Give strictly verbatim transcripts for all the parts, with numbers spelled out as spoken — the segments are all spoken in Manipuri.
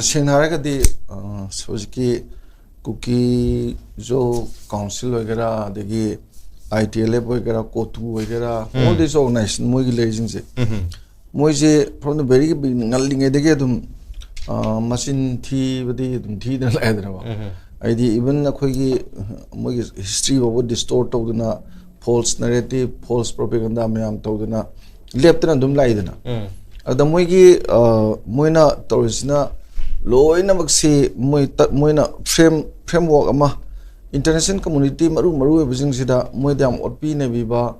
ꯁꯦꯡꯅ ꯍꯥꯏꯔꯒꯗꯤ, ꯑ, ꯍꯧꯖꯤꯛꯀꯤ ꯀꯨꯀꯤ ꯖꯣ ꯀꯥꯎꯟꯁꯤꯜ ꯑꯣꯏꯒꯦꯔꯥ, ꯑꯗꯒꯤ ꯑꯥꯏ ꯇꯤ ꯑꯦꯜ ꯑꯦꯐ ꯑꯣꯏꯒꯦꯔꯥ, ꯀꯣꯇꯨ ꯑꯣꯏꯒꯦꯔꯥ, ꯎꯝ꯫ All these organization, ꯃꯣꯏꯒꯤ ꯂꯩꯔꯤꯁꯤꯡꯁꯦ, ꯎꯝ꯫ ꯃꯣꯏꯁꯦ from the very beginning, ꯉꯜꯂꯤꯉꯩꯗꯒꯤ ꯑꯗꯨꯝ, ꯑ, ꯃꯆꯤꯟ ꯊꯤꯕꯗꯤ ꯑꯗꯨꯝ ꯊꯤꯗꯅ ꯂꯥꯛꯑꯦꯗꯅꯀꯣ꯫ ꯎꯝ꯫ ꯍꯥꯏꯗꯤ even ꯑꯩꯈꯣꯏꯒꯤ, ꯃꯣꯏꯒꯤ ꯍꯤꯁꯇ꯭ꯔꯤ ꯐꯥꯎꯕ ꯗꯤꯁꯇꯣꯔꯠ ꯇꯧꯗꯅ, ꯐꯣꯜꯁ ꯅꯦꯔꯦꯇꯤꯞ, ꯐꯣꯜꯁ ꯄ꯭ꯔꯣꯄꯦꯒꯟꯗꯥ ꯃꯌꯥꯝ ꯇꯧꯗꯅ ꯂꯦꯞꯇꯅ ꯑꯗꯨꯝ ꯂꯥꯛꯏꯗꯅ꯫ ꯎꯝ꯫ ꯑꯗ ꯃꯣꯏꯒꯤ, ꯑ, ꯃꯣꯏꯅ ꯇꯧꯔꯤꯁꯤꯅ ꯂꯣꯏꯅꯃꯛꯁꯤ ꯃꯣꯏ ꯇ-, ꯃꯣꯏꯅ ꯐ꯭ꯔꯦꯝ, ꯐ꯭ꯔꯦꯝꯋꯥꯔꯛ ꯑꯃ, ꯏꯟꯇꯔꯅꯦꯁꯅꯦꯜ ꯀꯝꯃꯨꯅꯤꯇꯤ ꯃꯔꯨ ꯃꯔꯨ ꯑꯣꯏꯕꯁꯤꯡꯁꯤꯗ ꯃꯣꯏꯗ ꯌꯥꯝ ꯑꯣꯠꯄꯤ ꯅꯩꯕꯤꯕ,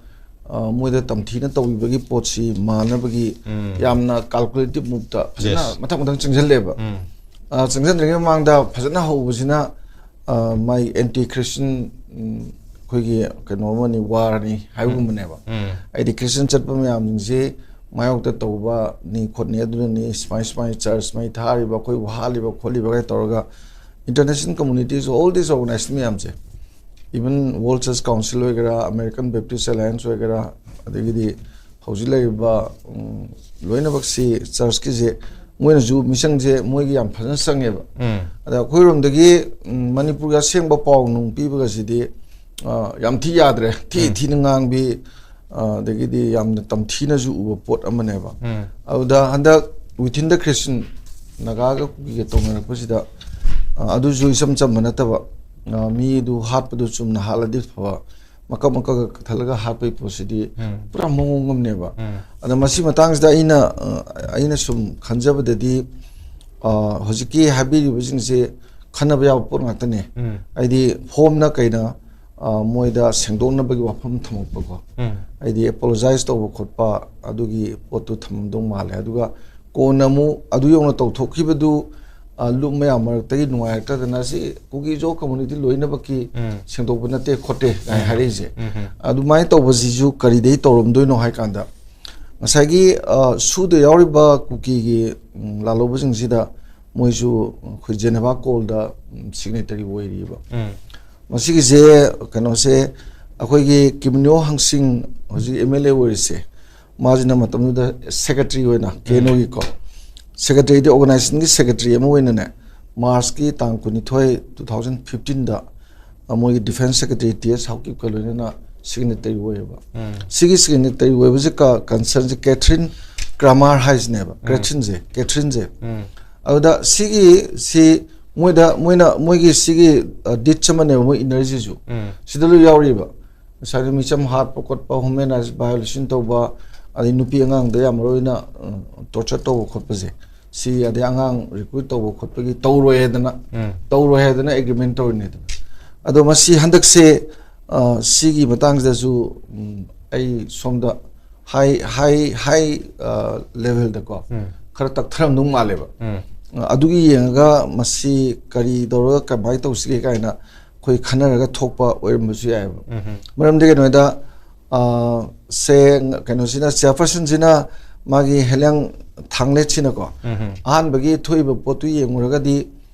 ꯑ, ꯃꯣꯏꯗ ꯇꯝꯊꯤꯅ ꯇꯧꯕꯤꯕꯒꯤ ꯄꯣꯠꯁꯤ ꯃꯥꯟꯅꯕꯒꯤ ꯎꯝ꯫ ꯌꯥꯝꯅ ꯀꯥꯜꯀꯨꯂꯦꯇꯤꯞ ꯃꯨꯞꯇ ꯐꯖꯅ Yes꯫ ꯃꯊꯪ ꯃꯊꯪ ꯆꯪꯁꯤꯜꯂꯦꯕ꯫ ꯎꯝ꯫ ꯑ, ꯆꯪꯁꯤꯟꯗ꯭ꯔꯤꯉꯩ ꯃꯃꯥꯡꯗ ꯐꯖꯅ ꯍꯧꯕꯁꯤꯅ, ꯑ, ꯃꯥꯏ ꯑꯦꯟꯇꯤ ꯈ꯭ꯔꯤꯁꯇꯟ, ꯎꯝ, ꯑꯩꯈꯣꯏꯒꯤ ꯀꯩꯅꯣ ꯑꯃꯅꯤ, ꯋꯥꯔꯅꯤ ꯍꯥꯏꯕꯒꯨꯝꯕꯅꯦꯕ꯫ ꯎꯝ꯫ ꯍꯥꯏꯗꯤ ꯈ꯭ꯔꯤꯁꯇꯟ ꯆꯠꯄ ꯃꯌꯥꯝꯁꯤꯡꯁꯤ ꯃꯥꯌꯣꯛꯇ ꯇꯧꯕꯅꯤ ꯈꯣꯠꯅꯤ, ꯑꯗꯨꯅꯅꯤ, ꯁꯨꯃꯥꯏ ꯁꯨꯃꯥꯏꯅ ꯆꯔꯆ ꯃꯩ ꯊꯥꯔꯤꯕ, ꯑꯩꯈꯣꯏꯕꯨ ꯍꯥꯠꯂꯤꯕ ꯈꯣꯠꯂꯤꯕ ꯀꯥꯏ ꯇꯧꯔꯒ international communities, all these organization ꯃꯌꯥꯝꯁꯦ, even World Church Council ꯑꯣꯏꯒꯦꯔꯥ, American Baptist Alliance ꯑꯣꯏꯒꯦꯔꯥ, ꯑꯗꯒꯤꯗꯤ ꯍꯧꯖꯤꯛ ꯂꯩꯔꯤꯕ, ꯎꯝ, ꯂꯣꯏꯅꯃꯛꯁꯤ ꯆꯔꯆꯀꯤꯁꯦ ꯃꯣꯏꯅꯁꯨ ꯃꯤꯆꯪꯁꯦ ꯃꯣꯏꯒꯤ ꯌꯥꯝ ꯐꯖꯅ ꯆꯪꯉꯦꯕ꯫ ꯎꯝ꯫ ꯑꯗ ꯑꯩꯈꯣꯏꯔꯣꯝꯗꯒꯤ, ꯎꯝ, ꯃꯅꯤꯄꯨꯔꯒꯤ ꯑꯁꯦꯡꯕ ꯄꯥꯎ ꯅꯨꯡ ꯄꯤꯕꯒꯁꯤꯗꯤ, ꯑ, ꯌꯥꯝ ꯊꯤ ꯌꯥꯗ꯭ꯔꯦ꯫ ꯊꯤ ꯎꯝ꯫ ꯊꯤꯅ ꯉꯥꯡꯕꯤ, ꯑ, ꯑꯗꯒꯤꯗꯤ ꯌꯥꯝꯅ ꯇꯝꯊꯤꯅꯁꯨ ꯎꯕ ꯄꯣꯠ ꯑꯃꯅꯦꯕ꯫ ꯎꯝ꯫ ꯑꯗꯨꯗ ꯍꯟꯗꯛ Within the Christian, ꯅꯥꯒꯥꯒ ꯀꯨꯀꯤꯒ ꯇꯧꯅꯔꯛꯄꯁꯤꯗ, ꯑ, ꯑꯗꯨꯁꯨ ꯏꯆꯝ ꯆꯝꯕ ꯅꯠꯇꯕ, ꯑ, ꯃꯤꯗꯨ ꯍꯥꯠꯄꯗꯨ ꯆꯨꯝꯅ ꯍꯥꯠꯂꯗꯤ ꯐꯕ, ꯃꯀꯛ ꯃꯀꯛ ꯀꯛꯊꯠꯂꯒ ꯍꯥꯠꯄꯒꯤ ꯄꯣꯠꯁꯤꯗꯤ ꯎꯝ꯫ ꯄꯨꯔꯥ ꯃꯑꯣꯡ ꯑꯃꯅꯦꯕ꯫ ꯎꯝ꯫ ꯑꯗ ꯃꯁꯤ ꯃꯇꯥꯡꯁꯤꯗ ꯑꯩꯅ, ꯑ, ꯑꯩꯅ ꯁꯨꯝ ꯈꯟꯖꯕꯗꯗꯤ, ꯑ, ꯍꯧꯖꯤꯛꯀꯤ ꯍꯥꯏꯕꯤꯔꯤꯕꯁꯤꯡꯁꯦ ꯈꯟꯅꯕ ꯌꯥꯕ ꯄꯣꯠ ꯉꯥꯛꯇꯅꯦ꯫ ꯎꯝ꯫ ꯍꯥꯏꯗꯤ ꯐꯣꯝꯅ ꯀꯩꯅ, ꯑ, ꯃꯣꯏꯗ ꯁꯦꯡꯗꯣꯛꯅꯕꯒꯤ ꯋꯥꯐꯝ ꯊꯝꯃꯛꯄꯀꯣ꯫ ꯎꯝ꯫ ꯍꯥꯏꯗꯤ ꯑꯦꯄꯣꯂꯣꯖꯥꯏꯁ ꯇꯧꯕ ꯈꯣꯠꯄ ꯑꯗꯨꯒꯤ ꯄꯣꯠꯇꯨ ꯊꯝꯃꯝꯗꯧ ꯃꯥꯜꯂꯦ꯫ ꯑꯗꯨꯒ ꯀꯣꯟꯅ ꯑꯃꯨꯛ ꯑꯗꯨ ꯌꯧꯅ ꯇꯧꯊꯣꯛꯈꯤꯕꯗꯨ, ꯑ, ꯂꯨꯞ ꯃꯌꯥꯝ ꯃꯔꯛꯇꯒꯤ ꯅꯨꯡꯉꯥꯏꯔꯛꯇꯗꯅ ꯁꯤ ꯀꯨꯀꯤ ꯖꯣ ꯀꯝꯃꯨꯅꯤꯇꯤ ꯂꯣꯏꯅꯃꯛꯀꯤ ꯎꯝ꯫ ꯁꯦꯡꯗꯣꯛꯄ ꯅꯠꯇꯦ ꯈꯣꯠꯇꯦ ꯀꯥꯏꯅ ꯎꯝ꯫ ꯍꯥꯏꯔꯛꯏꯁꯦ꯫ ꯎꯝ ꯍꯝ꯫ ꯑꯗꯨꯃꯥꯏꯅ ꯇꯧꯕꯁꯤꯁꯨ ꯀꯔꯤꯗꯩ ꯇꯧꯔꯝꯗꯣꯏꯅꯣ ꯍꯥꯏ ꯀꯥꯟꯗ, ꯉꯁꯥꯏꯒꯤ, ꯑ, ꯁꯨꯗ ꯌꯥꯎꯔꯤꯕ ꯀꯨꯀꯤꯒꯤ, ꯎꯝ, ꯂꯥꯜꯍꯧꯕꯁꯤꯡꯁꯤꯗ ꯃꯣꯏꯁꯨ ꯑꯩꯈꯣꯏ ꯖꯦꯅꯦꯚꯥ ꯀꯣꯜꯗ, ꯎꯝ, ꯁꯤꯒꯅꯦꯇꯔꯤ ꯑꯣꯏꯔꯤꯕ꯫ ꯎꯝ꯫ ꯃꯁꯤꯒꯤꯁꯦ, ꯀꯩꯅꯣꯁꯦ, ꯑꯩꯈꯣꯏꯒꯤ ꯀꯤꯝꯅꯤꯌꯣ ꯍꯪꯁꯤꯡ ꯍꯧꯖꯤꯛ ꯑꯦꯝ ꯑꯦꯜ ꯑꯦ ꯑꯣꯏꯔꯤꯁꯦ, ꯃꯥꯁꯤꯅ ꯃꯇꯝꯗꯨꯗ ꯁꯦꯀ꯭ꯔꯦꯇꯔꯤ ꯑꯣꯏꯅ ꯎꯝ꯫ ꯀꯦ ꯑꯦꯟ ꯑꯣꯒꯤꯀꯣ, ꯁꯦꯀ꯭ꯔꯦꯇꯔꯤꯗꯤ, ꯑꯣꯔꯒꯅꯥꯏꯖꯦꯁꯟꯒꯤ ꯁꯦꯀ꯭ꯔꯦꯇꯔꯤ ꯑꯃ ꯑꯣꯏꯅꯅꯦ, ꯃꯥꯔꯆꯀꯤ ꯇꯥꯡ ꯀꯨꯟꯅꯤꯊꯣꯏ, two thousand fifteen ꯗ, ꯑ, ꯃꯣꯏꯒꯤ ꯗꯤꯐꯦꯟꯁ ꯁꯦꯀ꯭ꯔꯦꯇꯔꯤ ꯇꯤ ꯑꯦꯁ ꯍꯥꯎꯀꯤꯞꯀ ꯂꯣꯏꯅꯅ ꯁꯤꯒꯅꯦꯇꯔꯤ ꯑꯣꯏꯌꯦꯕ꯫ ꯎꯝ꯫ ꯁꯤꯒꯤ ꯁꯤꯒꯅꯦꯇꯔꯤ ꯑꯣꯏꯕꯁꯦ ꯀ-, ꯀꯟꯁꯔꯟꯁꯦ ꯀꯦꯊ꯭ꯔꯤꯟ ꯀ꯭ꯔꯥꯃꯥꯔ ꯍꯥꯏꯁꯤꯅꯦꯕ꯫ ꯎꯝ꯫ ꯀꯦꯊ꯭ꯔꯤꯟꯁꯦ, ꯀꯦꯊ꯭ꯔꯤꯟꯁꯦ꯫ ꯎꯝ꯫ ꯑꯗꯨꯗ ꯁꯤꯒꯤ, ꯁꯤ ꯃꯣꯏꯗ, ꯃꯣꯏꯅ, ꯃꯣꯏꯒꯤ ꯁꯤꯒꯤ, ꯑ, ꯗꯤꯠꯁ ꯑꯃꯅꯦꯕ, ꯃꯣꯏ ꯏꯅꯔꯖꯤꯁꯨ꯫ ꯎꯝ꯫ ꯁꯤꯗ ꯂꯣꯏ ꯌꯥꯎꯔꯤꯕ꯫ ꯉꯁꯥꯏꯒꯤ ꯃꯤꯆꯝ ꯍꯥꯠꯄ ꯈꯣꯠꯄ, ꯍ꯭ꯌꯨꯃꯦꯟ ꯔꯥꯏꯠꯁ ꯚꯥꯏꯑꯣꯂꯦꯁꯟ ꯇꯧꯕ, ꯑꯗꯩ ꯅꯨꯄꯤ ꯑꯉꯥꯡꯗ ꯌꯥꯝ ꯃꯔꯨ ꯑꯣꯏꯅ, ꯑ, ꯇꯣꯔꯆꯔ ꯇꯧꯕ ꯈꯣꯠꯄꯁꯦ, ꯁꯤ, ꯑꯗꯩ ꯑꯉꯥꯡ ꯔꯤꯀ꯭ꯔꯨꯠ ꯇꯧꯕ ꯈꯣꯠꯄꯒꯤ ꯇꯧꯔꯣꯏ ꯍꯥꯏꯗꯅ, ꯎꯝ꯫ ꯇꯧꯔꯣꯏ ꯍꯥꯏꯗꯅ ꯑꯦꯒ꯭ꯔꯤꯃꯦꯟ ꯇꯧꯔꯤꯅꯦꯗꯅ꯫ ꯑꯗꯣ ꯃꯁꯤ ꯍꯟꯗꯛꯁꯦ, ꯑ, ꯁꯤꯒꯤ ꯃꯇꯥꯡꯁꯤꯗꯁꯨ, ꯎꯝ, ꯑꯩ ꯁꯣꯝꯗ ꯍꯥꯏ, ꯍꯥꯏ, ꯍꯥꯏ, ꯑ, ꯂꯦꯚꯦꯜꯗꯀꯣ, ꯎꯝ꯫ ꯈꯔ ꯇꯛꯊꯔꯝꯗꯧ ꯃꯥꯜꯂꯦꯕ꯫ ꯎꯝ꯫ ꯑ, ꯑꯗꯨꯒꯤ ꯌꯦꯡꯉꯒ ꯃꯁꯤ ꯀꯔꯤ ꯇꯧꯔꯒ ꯀꯃꯥꯏꯅ ꯇꯧꯁꯤꯒꯦ ꯀꯥꯏꯅ ꯑꯩꯈꯣꯏ ꯈꯟꯅꯔꯒ ꯊꯣꯛꯄ ꯑꯣꯏꯔꯝꯕꯁꯨ ꯌꯥꯏꯑꯕ꯫ ꯎꯝ꯫ ꯃꯔꯝꯗꯤ ꯀꯩꯅꯣꯗ, ꯑ, ꯁꯦ, ꯀꯩꯅꯣꯁꯤꯅ, ꯆꯦꯌꯔꯄꯔꯁꯟꯁꯤꯅ ꯃꯥꯒꯤ ꯍꯦꯂꯤꯌꯥꯡ ꯊꯥꯡꯂꯦꯠꯁꯤꯅꯀꯣ, ꯎꯝ꯫ ꯑꯍꯥꯟꯕꯒꯤ ꯊꯣꯛꯏꯕ ꯄꯣꯠꯇꯨ ꯌꯦꯡꯉꯨꯔꯒꯗꯤ,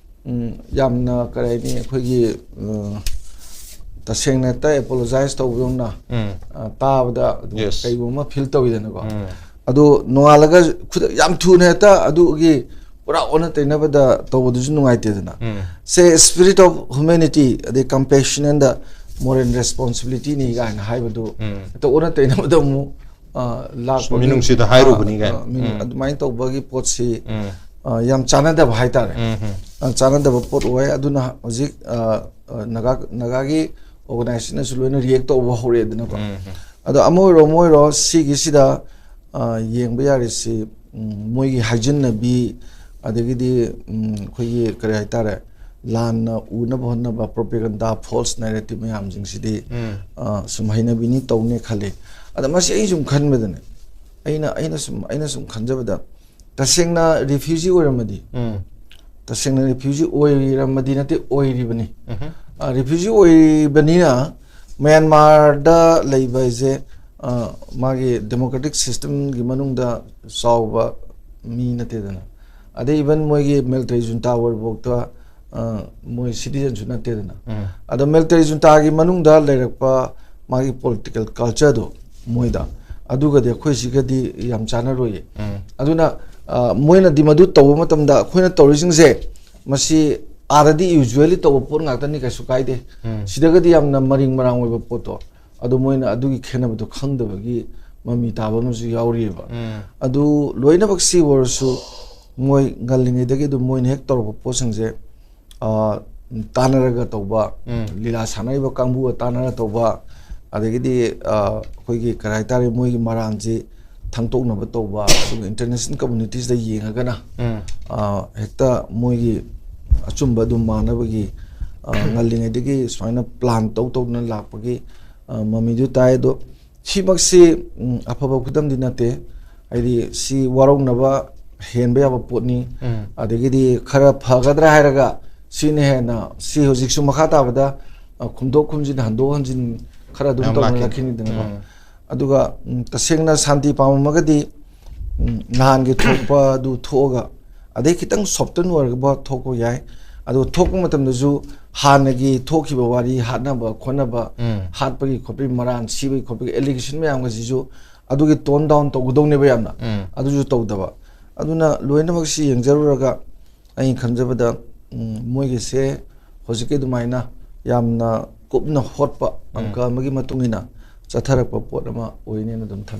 ꯎꯝ, ꯌꯥꯝꯅ ꯀꯔꯤ ꯍꯥꯏꯅꯤ, ꯑꯩꯈꯣꯏꯒꯤ, ꯑ, ꯇꯁꯦꯡꯅ ꯍꯦꯛꯇ ꯑꯦꯄꯣꯂꯣꯖꯥꯏꯁ ꯇꯧꯕꯗꯧꯅ, ꯎꯝ꯫ ꯑ, ꯇꯥꯕꯗ ꯑꯗꯨꯝ Yes. ꯀꯩꯒꯨꯝꯕ ꯑꯃ ꯐꯤꯜ ꯇꯧꯋꯤꯗꯅꯀꯣ꯫ ꯎꯝ꯫ ꯑꯗꯨ ꯅꯣꯡꯉꯥꯜꯂꯒ ꯈꯨꯗꯛ-, ꯌꯥꯝ ꯊꯨꯅ ꯍꯦꯛꯇ ꯑꯗꯨꯒꯤ ꯄꯨꯔꯥ ꯑꯣꯟꯅ ꯇꯩꯅꯕꯗ ꯇꯧꯕꯗꯨꯁꯨ ꯅꯨꯡꯉꯥꯏꯇꯦꯗꯅ꯫ ꯎꯝ꯫ ꯁꯦ, spirit of humanity, ꯑꯗꯩ compassion and the moral responsibility ꯅꯤ ꯀꯥꯏꯅ ꯍꯥꯏꯕꯗꯨ ꯎꯝ꯫ ꯍꯦꯛꯇ ꯑꯣꯟꯅ ꯇꯩꯅꯕꯗ ꯑꯃꯨꯛ, ꯑ, ꯂꯥꯛꯄꯒꯤ ꯃꯤꯅꯨꯡꯁꯤꯗ ꯍꯥꯏꯔꯨꯕꯅꯤ ꯑ, ꯀꯥꯏꯅ꯫ ꯑ, ꯃꯤꯅꯨꯡ-, ꯎꯝ꯫ ꯑꯗꯨꯃꯥꯏꯅ ꯇꯧꯕꯒꯤ ꯄꯣꯠꯁꯤ, ꯎꯝ꯫ ꯑ, ꯌꯥꯝ ꯆꯥꯟꯅꯗꯕ ꯍꯥꯏꯇꯥꯔꯦ꯫ ꯎꯝ, ꯎꯝ꯫ ꯑ, ꯆꯥꯟꯅꯗꯕ ꯄꯣꯠ ꯑꯣꯏ꯫ ꯑꯗꯨꯅ ꯍꯧꯖꯤꯛ, ꯑ, ꯑ, ꯅꯥꯒꯥ, ꯅꯥꯒꯥꯒꯤ ꯑꯣꯔꯒꯅꯥꯏꯖꯦꯁꯟꯅꯁꯨ ꯂꯣꯏꯅ ꯔꯤꯌꯦꯛ ꯇꯧꯕ ꯍꯧꯔꯛꯑꯦꯗꯅꯀꯣ꯫ ꯎꯝ, ꯎꯝ꯫ ꯑꯗꯣ ꯑꯃ ꯑꯣꯏꯔꯣ, ꯑꯃ ꯑꯣꯏꯔꯣ, ꯁꯤꯒꯤꯁꯤꯗ, ꯑ, ꯌꯦꯡꯕ ꯌꯥꯔꯤꯁꯤ, ꯎꯝ, ꯃꯣꯏꯒꯤ ꯍꯥꯏꯖꯤꯟꯅꯕꯤ, ꯑꯗꯒꯤꯗꯤ, ꯎꯝ, ꯑꯩꯈꯣꯏꯒꯤ ꯀꯔꯤ ꯍꯥꯏꯇꯥꯔꯦ, ꯂꯥꯟꯅ ꯎꯅꯕ ꯍꯣꯠꯅꯕ ꯄ꯭ꯔꯣꯄꯦꯒꯟꯗꯥ, ꯐꯣꯜꯁ ꯅꯦꯔꯦꯇꯤꯚ ꯃꯌꯥꯝꯁꯤꯡꯁꯤꯗꯤ, ꯎꯝ꯫ ꯑ, ꯁꯨꯝ ꯍꯩꯅꯕꯤꯅꯤ ꯇꯧꯅꯤ ꯈꯜꯂꯤ꯫ ꯑꯗ ꯃꯁꯤ ꯑꯩ ꯁꯨꯝ ꯈꯟꯕꯗꯅꯦ, ꯑꯩꯅ, ꯑꯩꯅ ꯁꯨꯝ, ꯑꯩꯅ ꯁꯨꯝ ꯈꯟꯖꯕꯗ, ꯇꯁꯦꯡꯅ ꯔꯤꯐ꯭ꯌꯨꯖꯤ ꯑꯣꯏꯔꯝꯃꯗꯤ, ꯎꯝ꯫ ꯇꯁꯦꯡꯅ ꯔꯤꯐ꯭ꯌꯨꯖꯤ ꯑꯣꯏꯔꯝꯃꯗꯤ ꯅꯠꯇꯦ, ꯑꯣꯏꯔꯤꯕꯅꯤ꯫ ꯎꯝ꯫ ꯑ, ꯔꯤꯐ꯭ꯌꯨꯖꯤ ꯑꯣꯏꯔꯤꯕꯅꯤꯅ ꯃ꯭ꯌꯥꯟꯃꯥꯔꯗ ꯂꯩꯕ ꯍꯥꯏꯁꯦ, ꯑ, ꯃꯥꯒꯤ ꯗꯦꯃꯣꯀ꯭ꯔꯦꯇꯤꯛ ꯁꯤꯁꯇꯦꯝꯒꯤ ꯃꯅꯨꯡꯗ ꯆꯥꯎꯕ ꯃꯤ ꯅꯠꯇꯦꯗꯅ꯫ ꯑꯗꯩ ꯏꯚꯟ ꯃꯣꯏꯒꯤ ꯃꯤꯂꯤꯇꯔꯤ ꯖꯨꯟꯇꯥ ꯑꯣꯏꯔꯤꯐꯥꯎꯗ, ꯑ, ꯃꯣꯏ ꯁꯤꯇꯤꯖꯟꯁꯨ ꯅꯠꯇꯦꯗꯅ꯫ ꯎꯝ꯫ ꯑꯗꯣ ꯃꯤꯂꯤꯇꯔꯤ ꯖꯨꯟꯇꯥꯒꯤ ꯃꯅꯨꯡꯗ ꯂꯩꯔꯛꯄ ꯃꯥꯒꯤ ꯄꯣꯂꯤꯇꯤꯀꯦꯜ ꯀꯜꯆꯔꯗꯣ ꯃꯣꯏꯗ, ꯑꯗꯨꯒꯗꯤ ꯑꯩꯈꯣꯏ ꯁꯤꯒꯗꯤ ꯌꯥꯝ ꯆꯥꯟꯅꯔꯣꯏꯌꯦ꯫ ꯎꯝ꯫ ꯑꯗꯨꯅ, ꯑ, ꯃꯣꯏꯅꯗꯤ ꯃꯗꯨ ꯇꯧꯕ ꯃꯇꯝꯗ ꯑꯩꯈꯣꯏꯅ ꯇꯧꯔꯤꯁꯤꯡꯁꯦ, ꯃꯁꯤ ꯑꯥꯗꯗꯤ usually ꯇꯧꯕ ꯄꯣꯠ ꯉꯥꯛꯇꯅꯤ, ꯀꯩꯁꯨ ꯀꯥꯏꯗꯦ꯫ ꯎꯝ꯫ ꯁꯤꯗꯒꯗꯤ ꯌꯥꯝꯅ ꯃꯔꯤꯡ ꯃꯔꯥꯡ ꯑꯣꯏꯕ ꯄꯣꯠꯇꯣ, ꯑꯗꯨ ꯃꯣꯏꯅ ꯑꯗꯨꯒꯤ ꯈꯦꯠꯅꯕꯗꯣ ꯈꯪꯗꯕꯒꯤ ꯃꯃꯤ ꯇꯥꯕ ꯑꯃꯁꯨ ꯌꯥꯎꯔꯤꯑꯕ꯫ ꯎꯝ꯫ ꯑꯗꯨ ꯂꯣꯏꯅꯃꯛ ꯁꯤ ꯑꯣꯏꯔꯁꯨ, ꯃꯣꯏ ꯉꯜꯂꯤꯉꯩꯗꯒꯤ ꯑꯗꯨꯝ ꯃꯣꯏꯅ ꯍꯦꯛ ꯇꯧꯔꯛꯄ ꯄꯣꯠꯁꯤꯡꯁꯦ, ꯑ, ꯇꯥꯟꯅꯔꯒ ꯇꯧꯕ, ꯎꯝ꯫ ꯂꯤꯂꯥ ꯁꯥꯟꯅꯔꯤꯕ ꯀꯥꯡꯕꯨꯒ ꯇꯥꯟꯅꯔ ꯇꯧꯕ, ꯑꯗꯒꯤꯗꯤ, ꯑ, ꯑꯩꯈꯣꯏꯒꯤ ꯀꯔꯤ ꯍꯥꯏꯇꯥꯔꯦ, ꯃꯣꯏꯒꯤ ꯃꯔꯥꯟꯁꯤ ꯊꯪꯇꯣꯛꯅꯕ ꯇꯧꯕ, ꯑꯗꯨꯒ international communitiesꯇ ꯌꯦꯡꯉꯒꯅ, ꯎꯝ꯫ ꯑ, ꯍꯦꯛꯇ ꯃꯣꯏꯒꯤ ꯑꯆꯨꯝꯕ ꯑꯗꯨꯝ ꯃꯥꯟꯅꯕꯒꯤ, ꯑ, ꯉꯜꯂꯤꯉꯩꯗꯒꯤ ꯁꯨꯃꯥꯏꯅ plan ꯇꯧ ꯇꯧꯗꯅ ꯂꯥꯛꯄꯒꯤ, ꯑ, ꯃꯃꯤꯗꯨ ꯇꯥꯏ꯫ ꯑꯗꯣ ꯁꯤꯃꯛꯁꯤ, ꯎꯝ, ꯑꯐꯕ ꯈꯨꯗꯝꯗꯤ ꯅꯠꯇꯦ꯫ ꯍꯥꯏꯗꯤ ꯁꯤ ꯋꯥꯔꯧꯅꯕ ꯍꯦꯟꯕ ꯌꯥꯕ ꯄꯣꯠꯅꯤ꯫ ꯎꯝ꯫ ꯑꯗꯒꯤꯗꯤ ꯈꯔ ꯐꯒꯗ꯭ꯔꯥ ꯍꯥꯏꯔꯒ ꯁꯤꯅ ꯍꯦꯟꯅ, ꯁꯤ ꯍꯧꯖꯤꯛꯁꯨ ꯃꯈꯥ ꯇꯥꯕꯗ, ꯑ, ꯈꯨꯝꯗꯣꯛ ꯈꯨꯝꯖꯤꯟ, ꯍꯟꯗꯣꯛ ꯍꯟꯖꯤꯟ ꯈꯔ ꯑꯗꯨꯝ ꯌꯥꯝ ꯂꯥꯛꯈꯤꯅꯤ꯫ ꯇꯧꯅꯔꯛꯈꯤꯅꯤꯗꯅꯀꯣ꯫ ꯎꯝ꯫ ꯑꯗꯨꯒ, ꯎꯝ, ꯇꯁꯦꯡꯅ ꯁꯥꯟꯇꯤ ꯄꯥꯝꯃꯝꯃꯒꯗꯤ, ꯎꯝ, ꯅꯍꯥꯟꯒꯤ ꯊꯣꯛꯄ ꯑꯗꯨ ꯊꯣꯛꯑꯒ, ꯑꯗꯩ ꯈꯤꯇꯪ soften ꯑꯣꯏꯔꯒ ꯊꯣꯛꯄ ꯌꯥꯏ꯫ ꯑꯗꯨꯒ ꯊꯣꯛꯄ ꯃꯇꯝꯗꯁꯨ ꯍꯥꯟꯅꯒꯤ ꯊꯣꯛꯈꯤꯕ ꯋꯥꯔꯤ, ꯍꯥꯠꯅꯕ ꯈꯣꯠꯅꯕ, ꯎꯝ꯫ ꯍꯥꯠꯄꯒꯤ ꯈꯣꯠꯄꯒꯤ, ꯃꯔꯥꯟ ꯁꯤꯕꯒꯤ ꯈꯣꯠꯄꯒꯤ allegation ꯃꯌꯥꯝꯒꯁꯤꯁꯨ ꯑꯗꯨꯒꯤ tone down ꯇꯧꯒꯗꯧꯅꯦꯕ ꯌꯥꯝꯅ꯫ ꯎꯝ꯫ ꯑꯗꯨꯁꯨ ꯇꯧꯗꯕ꯫ ꯑꯗꯨꯅ ꯂꯣꯏꯅꯃꯛꯁꯤ ꯌꯦꯡꯖꯔꯨꯔꯒ ꯑꯩꯅ ꯈꯟꯖꯕꯗ, ꯎꯝ, ꯃꯣꯏꯒꯤꯁꯦ ꯍꯧꯖꯤꯛꯀꯤ ꯑꯗꯨꯃꯥꯏꯅ ꯌꯥꯝꯅ ꯀꯨꯞꯅ ꯍꯣꯠꯄ ꯎꯝ꯫ ꯑꯪꯀ ꯑꯃꯒꯤ ꯃꯇꯨꯡ ꯏꯟꯅ ꯆꯠꯊꯔꯛꯄ ꯄꯣꯠ ꯑꯃ ꯑꯣꯏꯅꯦꯅ ꯑꯗꯨꯝ ꯊꯝꯃꯤ꯫